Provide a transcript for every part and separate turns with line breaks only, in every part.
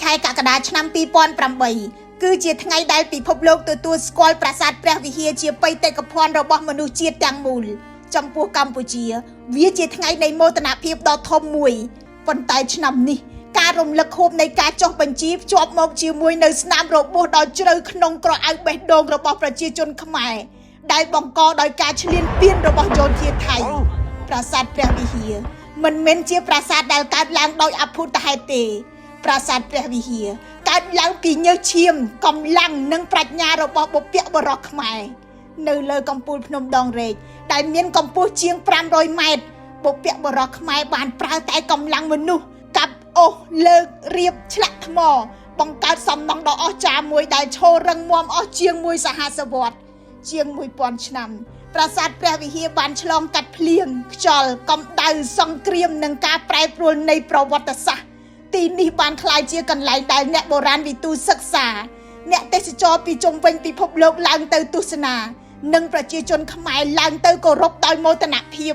7ខែកក្កដាឆ្នាំ2008គឺជាថ្ងៃដែលពិភពលោកទទួលស្គាល់ប្រាសាទព្រះវិហារជាបេតិកភណ្ឌរបស់មនុស្សជាតិទាំងមូលចំពោះកម្ពុជាវាជាថ្ងៃនៃមោទនភាពដ៏ធំមួយប៉ុន្តែឆ្នាំនេះការរំលឹកខួបនៃការចុះបញ្ជីភ្ជាប់មកជាមួយនៅស្នាមរបួសដ៏ជ្រៅក្នុងក្រអៅបេះដូងរបស់ប្រជាជនខ្មែរដែលបង្កដោយការឈ្លានពានរបស់យោធាថៃប្រាសាទព្រះវិហារមិនមែនជាប្រាសាទដែលកើតឡើងដោយអភូតហេតុទេប្រាសាទព្រះវិហារកើតឡើងពីញើសឈាមកម្លាំងនិងប្រាជ្ញារបស់បុព្វបុរសខ្មែរនៅលើកំពូលភ្នំដងរែកដែលមានកម្ពស់ជាង500ម៉ែត្របុព្វបុរសខ្មែរបានប្រើតែកម្លាំងមនុស្សកាប់អូសលើករៀបឆ្លាក់ថ្មបង្កើតសំណង់ដ៏អស្ចារ្យមួយដែលឈររឹងមាំអស់ជាងមួយសហសវត្សជាង1000ឆ្នាំប្រាសាទព្រះវិហារបានឆ្លងកាត់ភ្លៀងខ្យល់កម្ដៅសង្គ្រាមនិងការប្រែប្រួលនៃប្រវត្តិសាស្ត្រទីនេះបានក្លាយជាកន្លែងដែលអ្នកបុរាណវិទូសិក្សាអ្នកទេសចរពីជុំវិញពិភពលោកឡើងទៅទស្សនានិងប្រជាជនខ្មែរឡើងទៅគោរពដោយមោទនភាព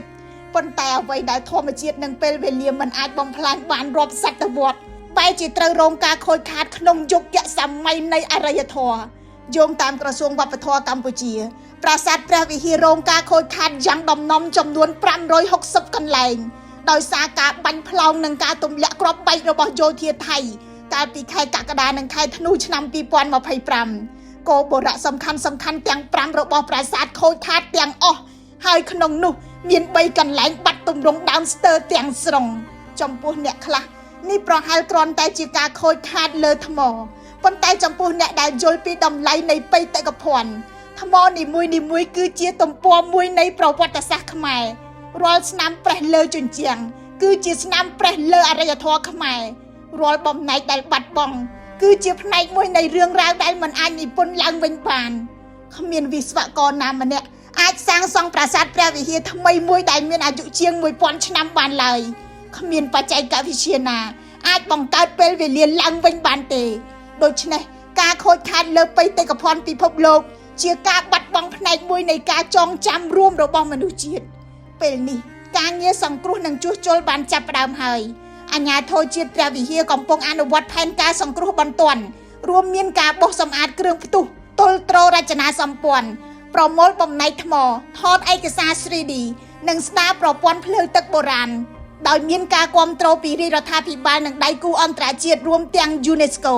ប៉ុន្តែអ្វីដែលធម្មជាតិនិងពេលវេលាមិនអាចបំផ្លាញបានរាប់សតវត្សបែរជាត្រូវរងការខូចខាតក្នុងយុគសម័យនៃអរិយធម៌យោងតាមក្រសួងវប្បធម៌កម្ពុជាប្រាសាទព្រះវិហាររងការខូចខាតយ៉ាងដំណំចំនួន560កន្លែងដោយសារការបាញ់ផ្លោងនិងការទម្លាក់គ្រាប់បែករបស់យោធាថៃកាលពីខែកក្កដានិងខែធ្នូឆ្នាំ2025គោបុរៈសំខាន់សំខាន់ទាំង5របស់ប្រាសាទខូចខាតទាំងអស់ហើយក្នុងនោះមាន3កន្លែងបាត់ទម្រង់ដើមស្ទើរទាំងស្រុងចំពោះអ្នកខ្លះនេះប្រហែលគ្រាន់តែជាការខូចខាតលើថ្មប៉ុន្តែចំពោះអ្នកដែលយល់ពីតម្លៃនៃបេតិកភណ្ឌថ្មនីមួយៗគឺជាទំព័រមួយនៃប្រវត្តិសាស្ត្រខ្មែររាល់ស្នាមប្រេះលើជញ្ជាំងគឺជាស្នាមប្រេះលើអរិយធម៌ខ្មែររាល់បំណែកដែលបាត់បង់គឺជាផ្នែកមួយនៃរឿងរ៉ាវដែលមិនអាចនិពន្ធឡើងវិញបានគ្មានវិស្វករណាម្នាក់អាចសាងសង់ប្រាសាទព្រះវិហារថ្មីមួយដែលមានអាយុជាង1000ឆ្នាំបានឡើយគ្មានបច្ចេកវិទ្យាណាអាចបង្កើតពេលវេលាឡើងវិញបានទេដូច្នេះការខូចខាតលើបេតិកភណ្ឌពិភពលោកជាការបាត់បង់ផ្នែកមួយនៃការចងចាំរួមរបស់មនុស្សជាតិពេលនេះការងារសង្គ្រោះនិងជួសជុលបានចាប់ផ្ដើមហើយអាជ្ញាធរជាតិព្រះវិហារកំពុងអនុវត្តផែនការសង្គ្រោះបន្ទាន់រួមមានការបោសសម្អាតគ្រឿងផ្ទុះទល់ទ្ររចនាសម្ព័ន្ធប្រមូលបំណែកថ្មថតឯកសារ 3D និងស្ដារប្រព័ន្ធភ្លើងទឹកបុរាណដោយមានការគាំទ្រពីរាជរដ្ឋាភិបាលនិងដៃគូអន្តរជាតិរួមទាំង UNESCO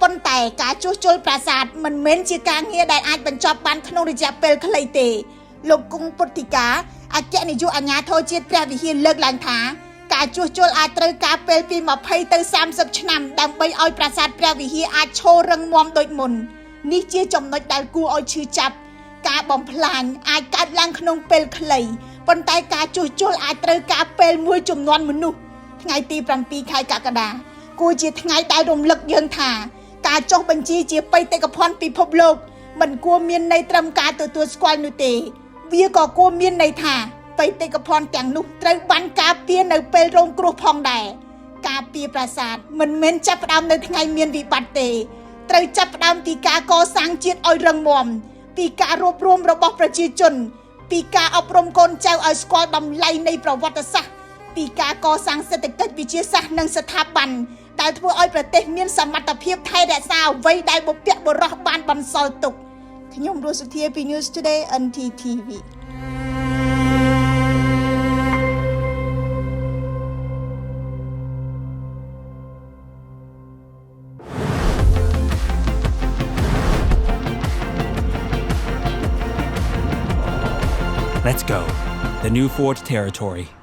ប៉ុន្តែការជួសជុលប្រាសាទមិនមែនជាការងារដែលអាចបញ្ចប់បានក្នុងរយៈពេលខ្លីទេលោកគង់ពុទ្ធិកាអគ្គនាយកអាជ្ញាធរជាតិព្រះវិហារលើកឡើងថាការជួសជុលអាចត្រូវការពេលពី20ទៅ30ឆ្នាំដើម្បីឲ្យប្រាសាទព្រះវិហារអាចឈររឹងមាំដូចមុននេះជាចំណុចដែលគួរឲ្យឈឺចាប់ការបំផ្លាញអាចកើតឡើងក្នុងពេលខ្លីប៉ុន្តែការជួសជុលអាចត្រូវការពេលមួយចំនួនមនុស្សថ្ងៃទី7ខែកក្កដាគួរជាថ្ងៃដែលរំលឹកយើងថាការចុះបញ្ជីជាបេតិកភណ្ឌពិភពលោកមិនគួរមានន័យត្រឹមការទទួលស្គាល់នោះទេវាក៏គួរមានន័យថាបេតិកភណ្ឌទាំងនោះត្រូវបានការពារនៅពេលរងគ្រោះផងដែរការពារប្រាសាទមិនមែនចាប់ផ្ដើមនៅថ្ងៃមានវិបត្តិទេត្រូវចាប់ផ្ដើមពីការកសាងជាតិឲ្យរឹងមាំពីការរួបរวมរបស់ប្រជាជនពីការអប់រំកូនចៅឲ្យស្គាល់តម្លៃនៃប្រវត្តិសាស្ត្រពីការកសាងសេដ្ឋកិច្ចវិទ្យាសាស្ត្រនិងស្ថាប័នដែលធ្វើឲ្យប្រទេសមានសមត្ថភាពថែរក្សាអ្វីដែលបុព្វបុរសបានបន្សល់ទុកខ្ញុំរស់សុធាពី News Today NTTV
Let's go. The new Ford Territory.